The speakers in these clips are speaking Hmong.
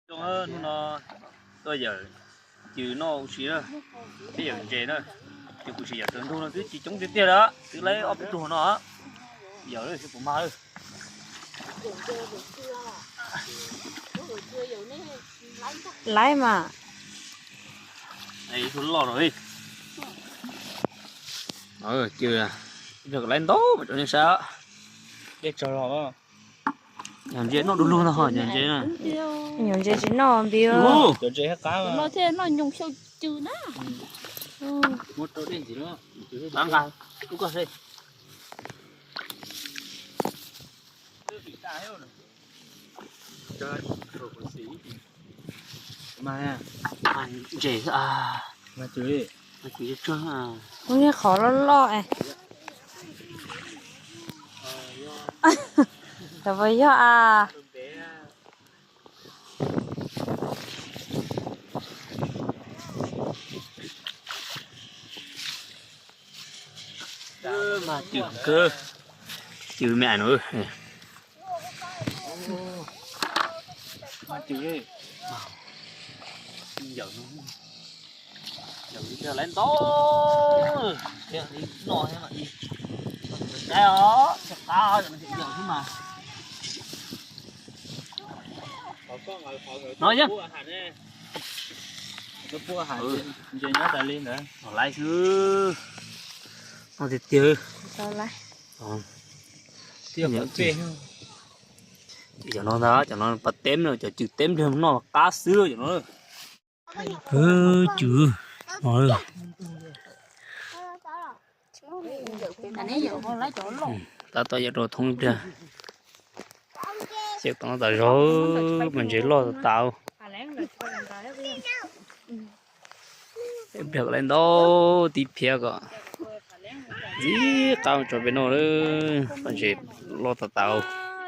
Hnub no tuaj yawm cws noj ua si na, thiab yawm ntses na, ces kuv sim yawm tsaus ntuj no twb tsis coob tiag tiag lawm, twb laib ob peb tug no. Yawm thiab puas mag lawm. Laib mas. Ib tug loj lawm. Cws, laib ntau mas rau nej saib. Dej tsaug los. Nyuam ntses noj du lug ntag ho, nyuam ntses. Nyuam ntses tsis noj npias. Cov ntses qab no thiaj noj nyoos xyaw cws na. Muab rau dej ntxiv, nqa, nqa, ub koj seb. Ntses, ub, niag qhov loj loj es. Cov puas yog a? Mag cws kawg, cws me ais no. Laib ntau, noj thiab mas, qab os, yawm xwb mas. No yog, ntses nyob tas li ntawd, laib xwb. Noj tiag tiag. Cov no ntag, cov no pas teb no, cov cws teb npliag noj qab xwb cov no. Cws no. Tab tom yawm rau thoob ib pliag. Ces tau tas zog, pas ntses loj tas tas. Ib pliag kom laib ntau tib phiab kom ntxim qab tso peb noj lawm. Pas ntses loj tas tas,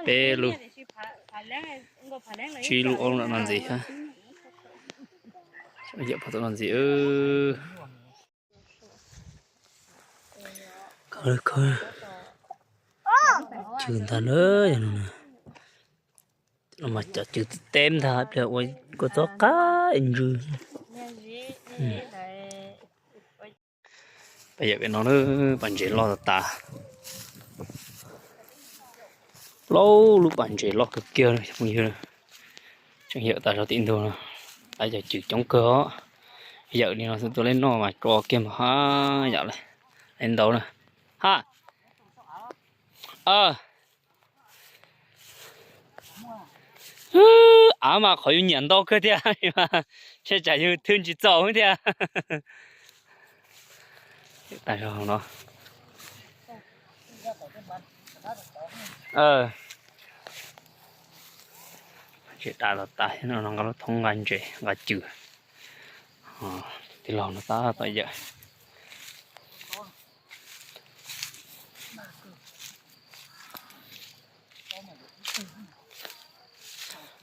peb lub, tsib lub ob lub no ntxiv thiab. Yawm pom tau no ntxiv. Khawb, khawb cws ntag na, yog no na. Mas cov cws teb ntag, pliag ua kua txob qab ntsws. Pas yawm pem no na, pas ntses loj tas tas. Plaub lub pas ntses loj kawg kiag, phooj ywg. Tseem yawm tas zog tim ntug no, tas cov cws coob kawg os. Yawm li no xwb tuaj laib noj mas tso kiag mas haj yam li laib ntau na. Ha. Av mas qhov yus nyiam ntau kawg tiag, ntshe tsam yus thwj tsis txaus thiab. Tas zog no. Ntses tas los tas, no nqa lub thoob nqa ntses nqa cws. Tij laug no tab tom yawm.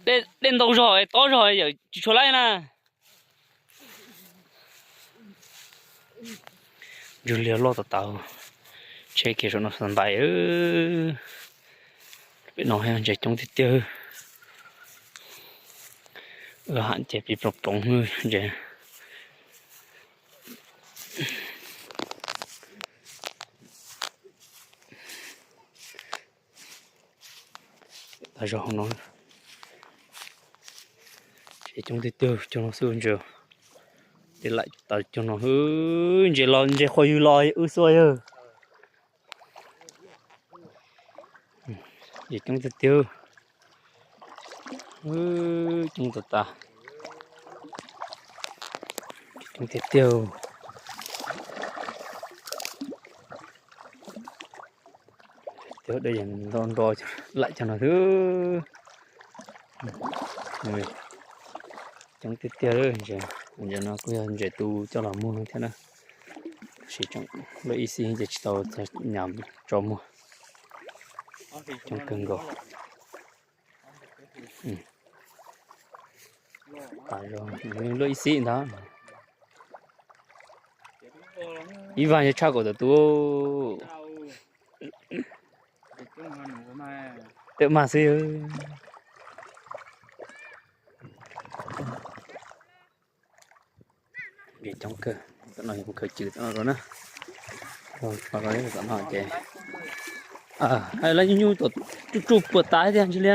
Dej ntau zog, tob zog yawm tsis tshua laib na. Ntsws liag loj tas tas, tsheb kiag saum no xav ntais. Pem no ntses coob tiag tiag. Wb ham ces pib ploov ploov ntses. Tas zog no, ntses coob tiag tiag, cog no xwb ntses. Tej laim tas cog no, ntses los ntses qhuas yus los wb xua yawg. Ntses coob tiag tiag, coob tas tas, coob tiag tiag. Cov dej nro nro laim cog no xwb. Coob tiag tiag, ntses no kuj yog ntses tu coj los muag thiab na. Tab sis tseem luaj ib xib ces tsis tau nyam tso muag. Coob kawg nkaus. Luaj ib xib ntag. Ib vag yog tshaj kaum tawm tus. Tawm mag xwb. Coob kawg, tam no yog kuv khaws cws tam no rau na. Tam no ces, lawv nyuj nyuj tsuj tsuj puas tas thiab ntsis li.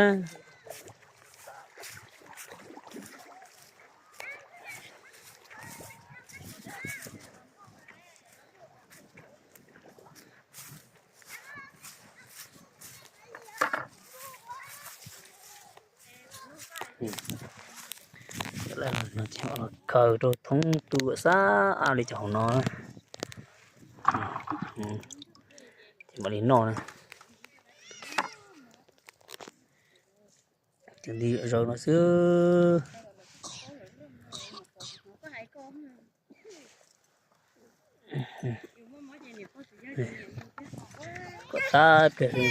Khaws rau thoob tu xab av li cov hauv no, ces mam li noj na. Cov nti zaws no xwb. Kom tab pliag li,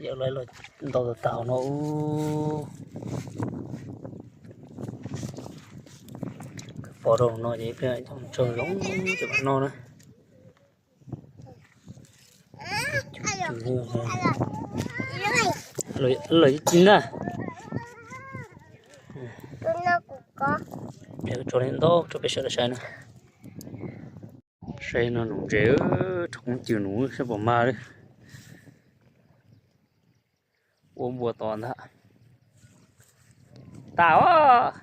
yawm lawv los ntau tas tas no. Pom rau no ces ib pliag coj mus tsau zoo ces mam noj na. Lawv ib ci na. Tso li ntau rau peb sawv daws saib na. Saib no nus ntses, rau koob cws nus saib puas mag li. Ua npua to ntag. Tas os.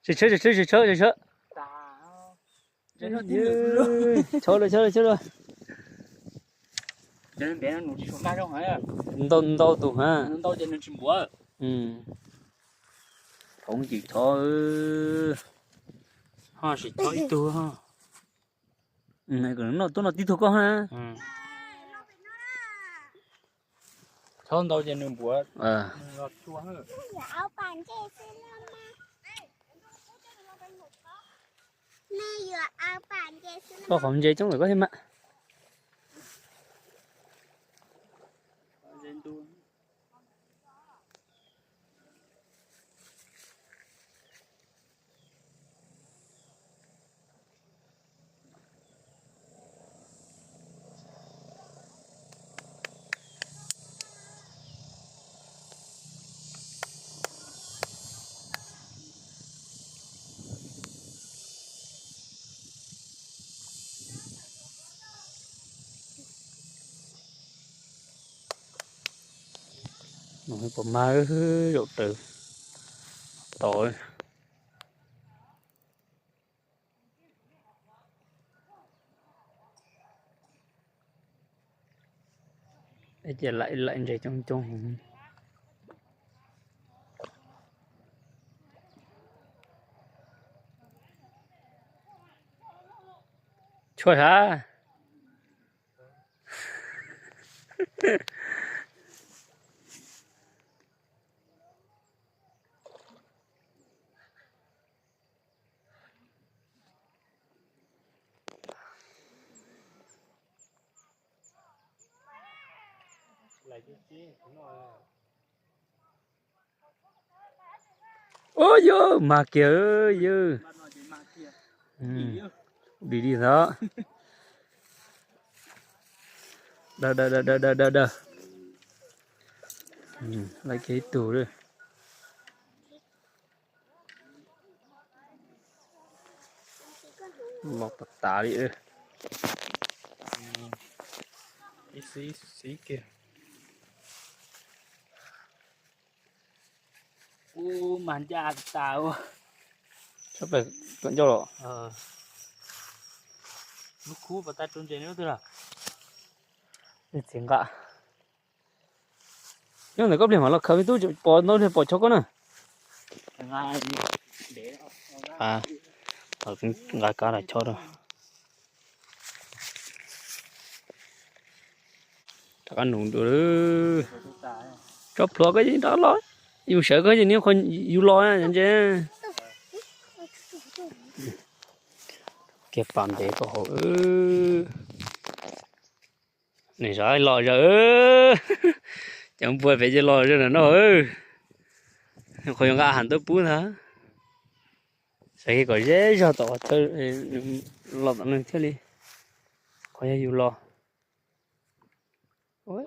Tsis tshawb, tsis tshawb, tsis tshawb, tsis tshawb. Chov lawm, chov lawm, chov lawm. Ntau, ntau tus ha. Thaum ntsis chov. Ho sim chov ib tug. Noj tuaj noj tib tug koj na. Chov ntau ces nws npuav. Koj qhov ntses coob lawm koj thiaj mam. Puas mag zaum raws tau. Ces laim laim ntses coob coob. Tshuaj sav. Ua yog mag kiag yog. Dim li ntawd. Daws daws daws daws daws daws. Lawv kiag ib tug lawm. Los tas tas li. Ib xib kiag. Ub, mas ncaj tas. Sab pem kom ncauj los. Lub khub pas tas rau ntses lub twg los? Txiv nqa. Nyob ntawm koj pliag mam los khaws me tub, pom ntau pliag pom chov koj na. Nqa kab los chov rau. Rov qab nug dua. Tso plhuav koj yeej rov qab los. Yus sawv koj yeej niaj qhuav yus los ntse. Kiag pas ntev koj hauv. Nws zov los zaws. Cov npua pem ces los zaws na no. Qhov yuav nqa ham tuaj pub ntag. Saib kom ze zog tom qhov chaw los tom no thiaj li. Qhov yog yus los. Ua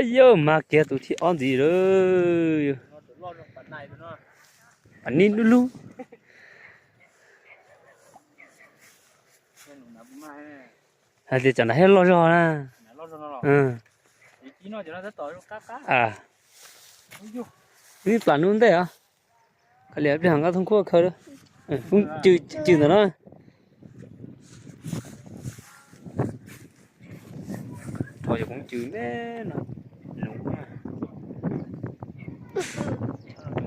yog mag kiag tus thib ob ntxiv lawm. Pam nib lub lub. Hais tias cov nrad thiaj loj zog na. Ib plam nub ntej os. Khaws liam pliag nqa thoob khuab khaws. Koob cw cw ntawm no. Rho cov koob cw me no. Nuv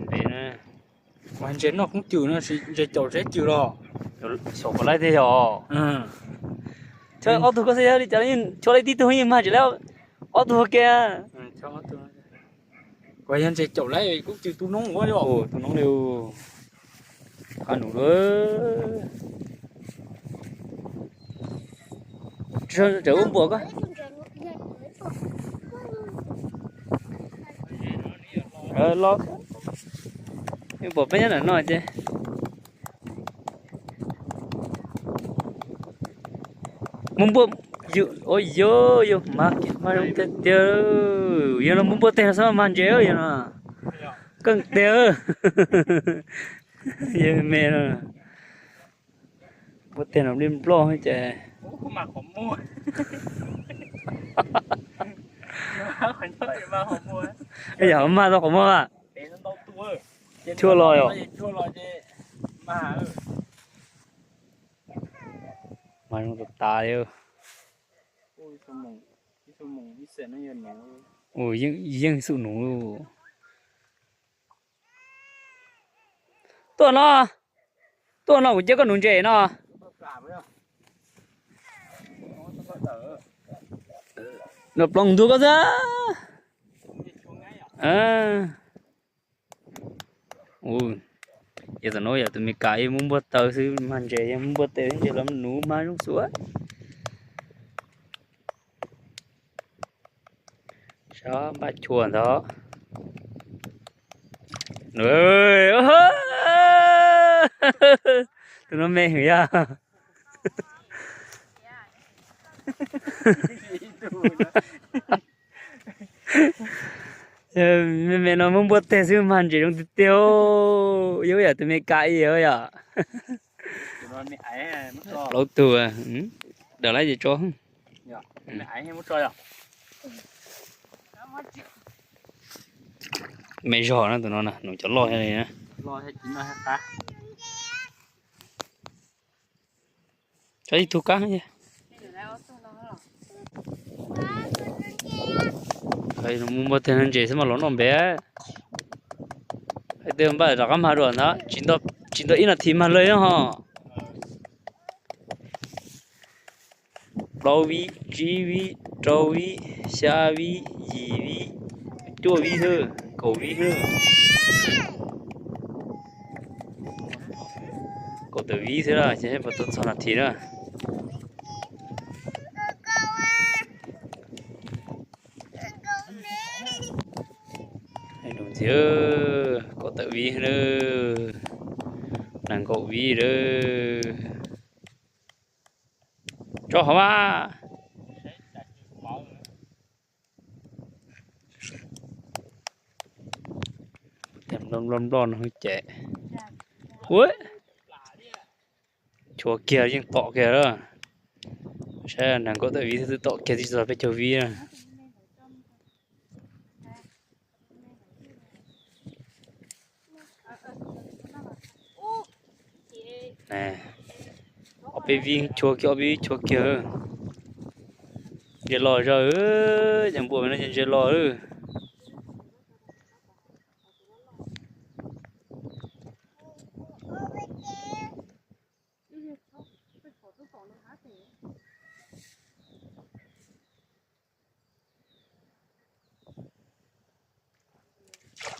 npe na. Ntses noj koob cw no, ntses caum seb cw los. Xyov puas laib thiab yog. Ob tug koj xav yog li cas los yeej chuav laib tib tug yeej mag ntses laib ob tug ua ke. Kuv yog ntses caum laib koob cw tu noob ua li. Tu noob li. Qab num lawm. Tseem ua npuas koj. Los, pom peb nyob ntawm no ces. Muaj npuaj, yog, yog mas mas zoo tiag tiag. Yog no muaj npuaj teg no xwb mas ntses yog no. Keej tiag. Yog me no. Npuaj teg no li nploj ces. Yog mas tau qhov muag. Chuaj los yom. Mas zoo tas tas li. Yeej xub nuv. Tuaj no, tuaj no kuv coj koj nuv ntses no. Nws ploov ntuag koj xwb. Yog tam no yog tus me kas ib muab npuaj taw xwb mas ntses yeej muab npuaj tes ntses los nuv mas zoo xwb. Sab npaj chua ntawd. Tus no me heev yog. Me me no muab npuaj teg xwb mas ntses zoo tiag tiag. Yog yam tus me kas ib yam. Plaub tug, daws lawm ces tso. Me zog na tus no na, nws cov loj thiab li na. Tso ib tug kab. Muab npuaj teg no ntses xwb mas los noj npe. Hais tias npaj rov qab mag dua ntag, tsis nto ib nas this mag lawm ho. Plaub vib, tsib vib, rau vib, xya vib, yim vib, cuaj vib xwb, kaum vib xwb. Kaum tawm vib xwb na, ces puas tau txog nas this na. Ntxiv, kaum tawm vib na, nees nkaum vib lawm. Tso hov mas. Nploj nploj no ces, ua, tshuav kiag yeej tom kiag lawm. Saib nees nkaum tawm vib twb tom kiag tsis txog peb caug vib na. Ob peb vib tshuav kiag, ob peb vib tshuav kiag. Ntses los zog, cov npua no ces ntses los.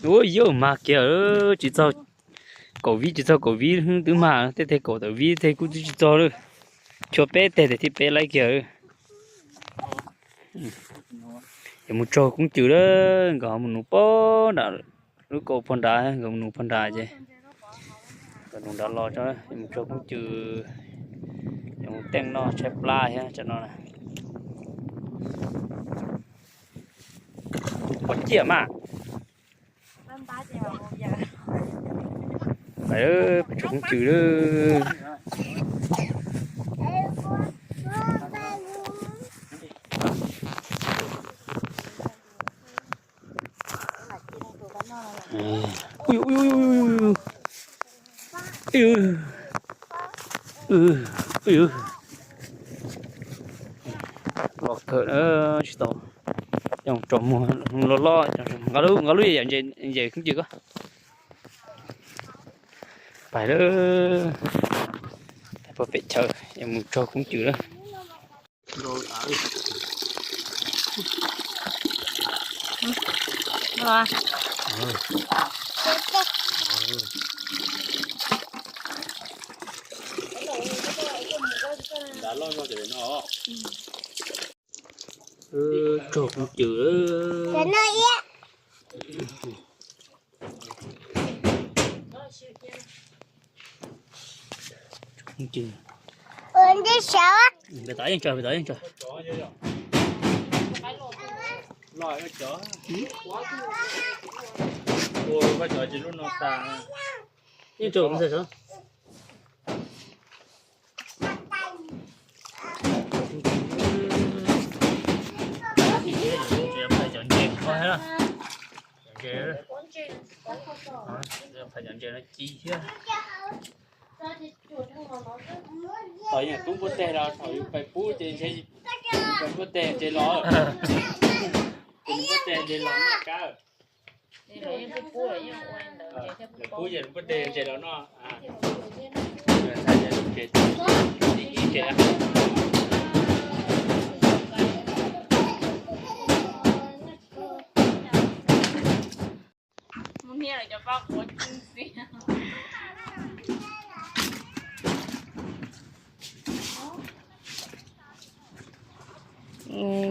Ua yog mag kiag, tsis txog kaum vib, tsis txog kaum vib twb mag, tej teg kaum tawm vib tej kuj twb tsis txog lawm. Tshuav peb teg tes thib peb laib kiag. Yuav mus tsaug koob cw lawm, nkawd ho mus nuv pog nram lub kaum pog nrad, nkawd mus nuv pog nrad ces Nws nrad los tso, mus tso koob cws, mus teej noj tshaib plab thiab tso no. Pom ciaj mas. Peb tso koob cws lawm. Los kawg tsis tau, coj mus tso muag loj loj, nqa lub, nqa lub yam ntses koob cws ko. Pais lawm, pem chaw yuav mus tso koob cws lawm. Tso koob cws. Pem tod yeej tsawg, pem tod yeej tsawg. Yeej tsawg. Cov ntses no ci thiab. Thaum yus tub npuaj teg los thaum yus pais pub ces ntshe yus pais npuaj teg ntses los, ces nws npuaj teg ntses los noj kab. Lawv pub ces nws npuaj teg ntses los noj.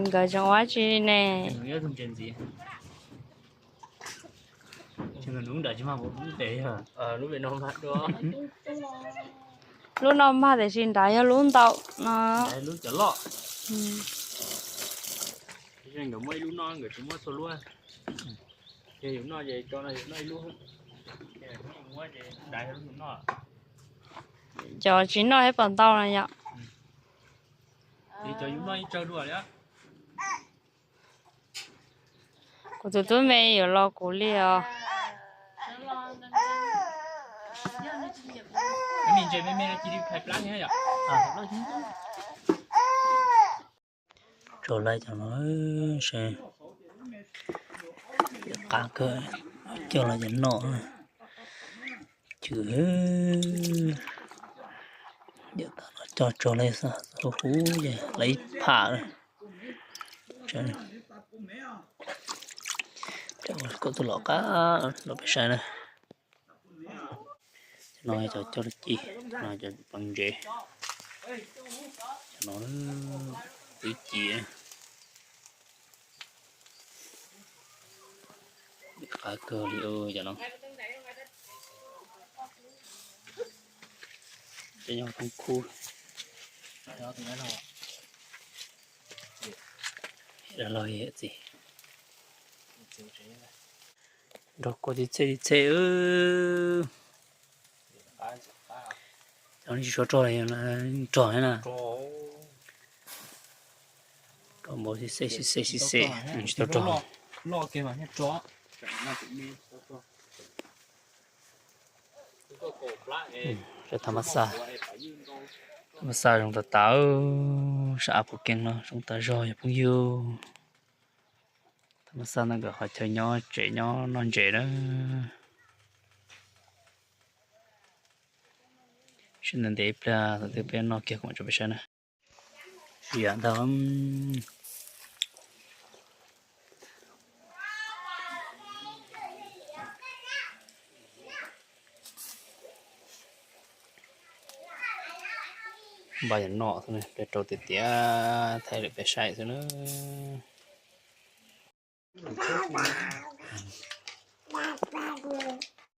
Nkawd tseem ua dab tsi ne? Lub no mag tiam sis nrad yog lub ntau no. Nkawd muaj ib lub no nkawd tsis muab txhua lub. Ces yus noj ces tso no yus noj ib lub. Ces muab ces nrad yog lub yus noj. Cov tsis noj thiab puas ntau no yom? Ces cov yus noj ib tsawg dua li. Kuv tus tub me yuav los kuv li os. Ntses me me no cia li phais plab thiab yom. Tso laij cov no, qab kawg, coj los ces noj. Cws, coj tso laij huv huv ces lawv ib pham. Kom tus los qab los peb saib na. Cov no cov coj lub ci, no cov pleev ntses. Cov no twb ci. Qab kawg li cov no. Cov nyob khoob khub. Los txiv nrog kua tib txhej tib txhej. Cov tsis tshua rog, rog na. Rog npaum xib xej xib xej xib xej, tsis tau rog. Thaj ma xaj, thaj ma xaj zoo tas tas, sab av puv keeb no zoo tas zog yog phooj ywg. Thaj ma xaj no nkawd qhov chaw nyob tsev nyob noj ntses na. Sib ntev ntev ib pliag thaum twg peb noj kiag kuv mam tso peb saib na. Siav ntag. Npaj yam noj xwb, peb rau tiag tiag, thaij lawm peb saib xwb na.